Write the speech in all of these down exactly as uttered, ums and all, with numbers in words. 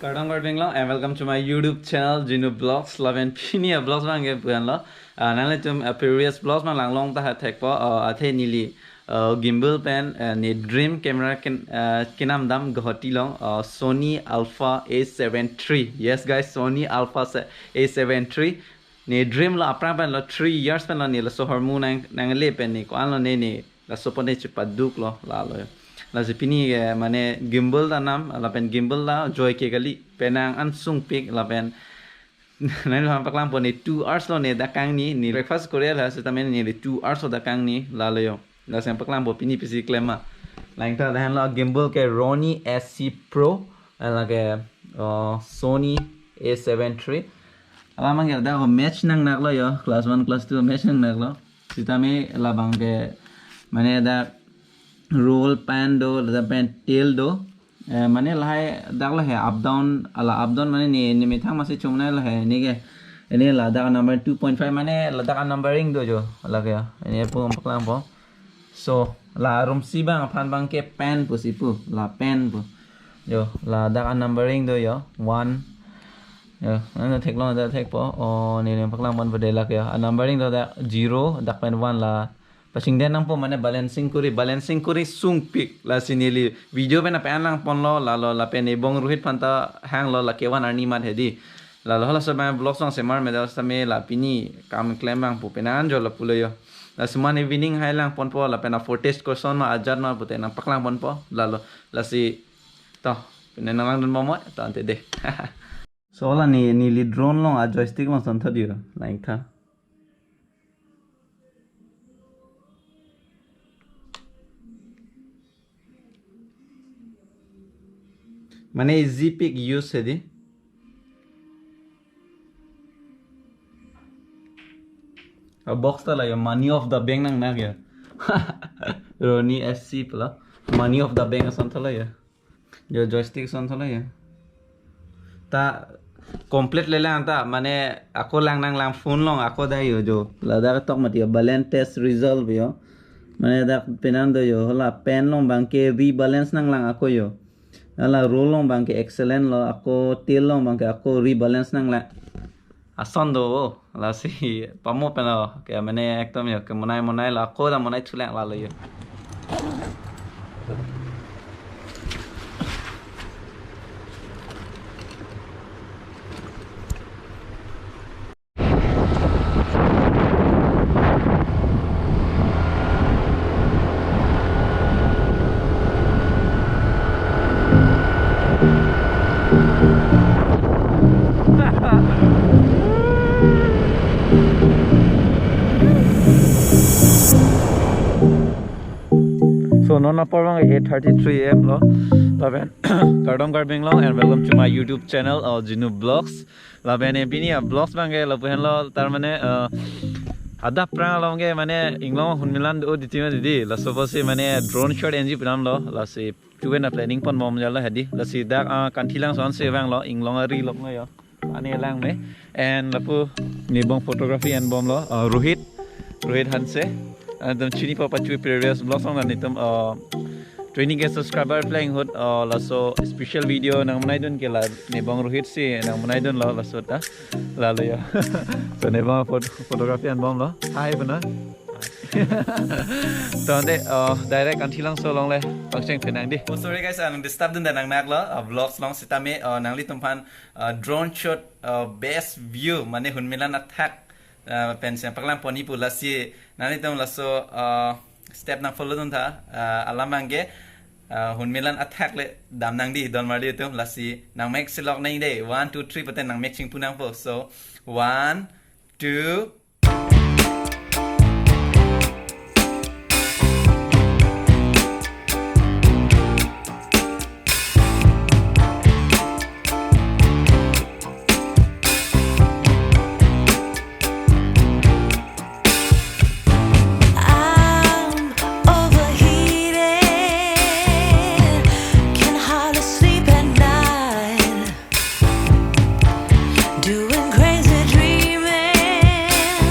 Kardom, kardom, and welcome to my YouTube channel, Jinu Vlogs. Lapen pini a-vlogs abang ke pu-an lo. Ah, nanglitum, ah, previous vlogs abang langlong ta ha thekpo, ah, athe neli, ah, gimbal pen, ah, ne dream camera kin, ah, kinam dam Guwahati along, ah, Sony Alpha A seven three. Yes, guys, Sony Alpha se-, A seven three. Ne dream lo, aphrang pen lo, three years pen lo ne laso ahormu nang, nangle pen ne ko-an lo ne, ne laso pon ne chepaduk lo, lalo. Lasi pini ke mane gimbal ta nam, lapen gimbal ta joike kali, penang an sungpik, lapen nangliphan paklangpo ne two hours lo ne dak kangni, ne breakfast kori-et ha, setame ne two hours lo dak kangni, lalo yo. Lasi nangpaklangpo pini pisi klem ma. Lain ta lahenlo gimbal ke Ronin S C Pro, lake, oh, Sony A seven three. Alam abang ke dak match nang nak lo yo, class one, class two match nang nak lo. Setame labang ke mane dak roll pan do, lapen tilt do. Eh, mane lahai dak lahai up down, ala up down mane ne, ne methang masi chomnai lahai ne ke. Ini ladak number two point five mane ladak numbering do jo, lake ya. Ini pu paklangpo. So, la room si abang aphan abang ke pan pusi pu, la pan pu. Yo, ladak numbering do yo, one. Yo, nang theklong, dak thekpo. Oh, ne, ne paklangponpo de lake ya. Numbering do dak zero, dak pen one la. Pachingdet nangpo mane balancing kori, balancing kori sungpik. Lasi neli video pen ape-an langponlo, lalo lapen Ebong Rohit aphan ta hanglo, lake one arni mat hedi. Lalo halaso abang vlogs along semar medal setame la pini kam klem abang pu penang anjo lapulo yo. Lasi man evening hai langponpo, lapen a-footage koson ma ajat ma pute nangpaklangponpo, lalo. Lasi, to, pine nanglangdun bomoi, to ante de. So la ne, neli drone along a-joystick along son tha diyo, lain ta. Mane easy pick use hedi. A-box ta la yo, Money of the Bank nang nak yo. Ronin S C pu la. Money of the Bank ason ta la yo. Yo, joystick ason ta la yo. Ta complete le lang ta, mane ako lang nanglang phone along ako dak yo jo. Ladak tok mati yo, balance test result yo. Mane dak penang do yo, hala pan along abang ke rebalance nanglang ako yo. Hala roll along abang ke excellent lo, ako tilt along abang ke ako rebalance nanglang. Ason do, lasi pamo pen lo, ke mane ekdom yo, ke monai monai lo, ako dak monai thulang lalo yo. So, non apor abang eight thirty-three A M lo. Lapen, kardom, kardom lo, and welcome to my YouTube channel, uh, Jinu Vlogs. Lapen pini a-vlogs abang ke lapu henlo, tar mane, uh, adap aphrang along ke mane inglong hunmilan do diti ma didi. Laso apotsi mane drone shot enji pu damlo. Lasi tuven a-planning ponbom jalo hedi. Lasi dak, uh, Kanthi lang son si abang lo, inglong ari lok no yo. Ani lang me. And lapu Nebong Photography enbomlo, uh, Rohit, Rohit Hanse. Nangtum chinipo pachu previous vlogs along nangtum, uh, twenty K subscriber plang ahut, uh, laso special video nangmanaidun ke la Nebong Rohit si nangmanaidunlo laso ta. Lalo yo. So Nebong phot-, photography enbomlo. Hi, puna. To ante, uh, direct Kanthi langso along le pangcheng pen nang di. Oh, sorry guys, ang disturb dun da nang nak lo, uh, vlogs along setame, uh, nanglitum aphan, uh, drone shot, uh, best view, mane hunmilan athak, uh, pen si nangpaklangpon-i pu lasi, nanglitum laso, uh, step nang follow dun tha, uh, alam abang ke, uh, hunmilan athak le dam nang di, don mar di atum, lasi nang mek si lok nang de, one, two, three pute nang mek chingpu nangpo. So, one, two, I'm overheated, can hardly sleep at night. Doing crazy dreaming.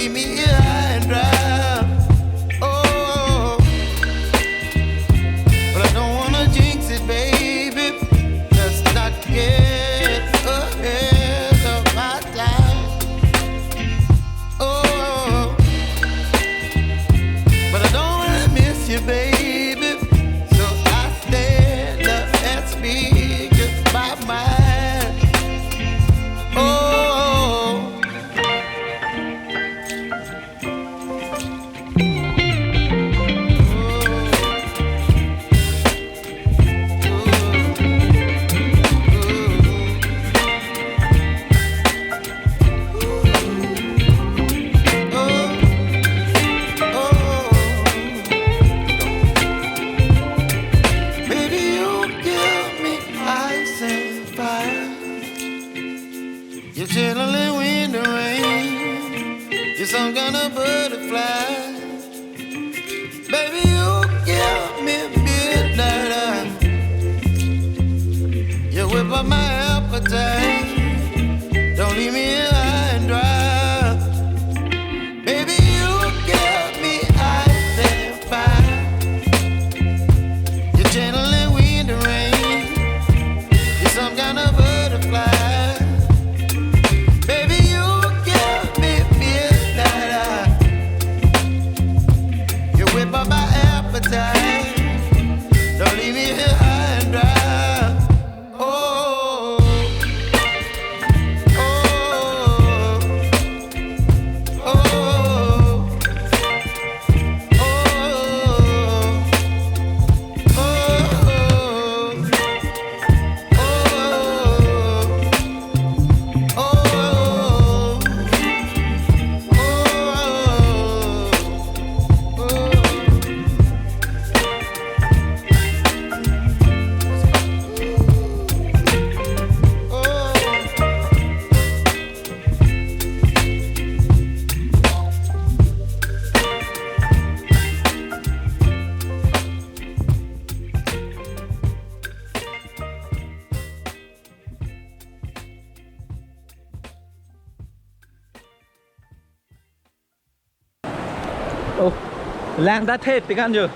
me high and dry. Oh, but I don't wanna jinx it, baby. Let's not get ahead of my time. Oh, but I don't wanna miss you, baby. So I stand up and speak just my mind. Oh. Baby, you give me ice and fire. You're chilling in the rain. You're some kind of butterfly. Baby, you give me midnight oil. You whip up my appetite. Don't leave me here high and dry. Baby, you give me ice and fire. You're channeling wind and rain. You're some kind of butterfly. Baby, you give me midnight oil. You whip up my appetite. Don't leave me here high and dry. Oh, oh, oh, oh, oh. Oh, lang ta thepik an jo.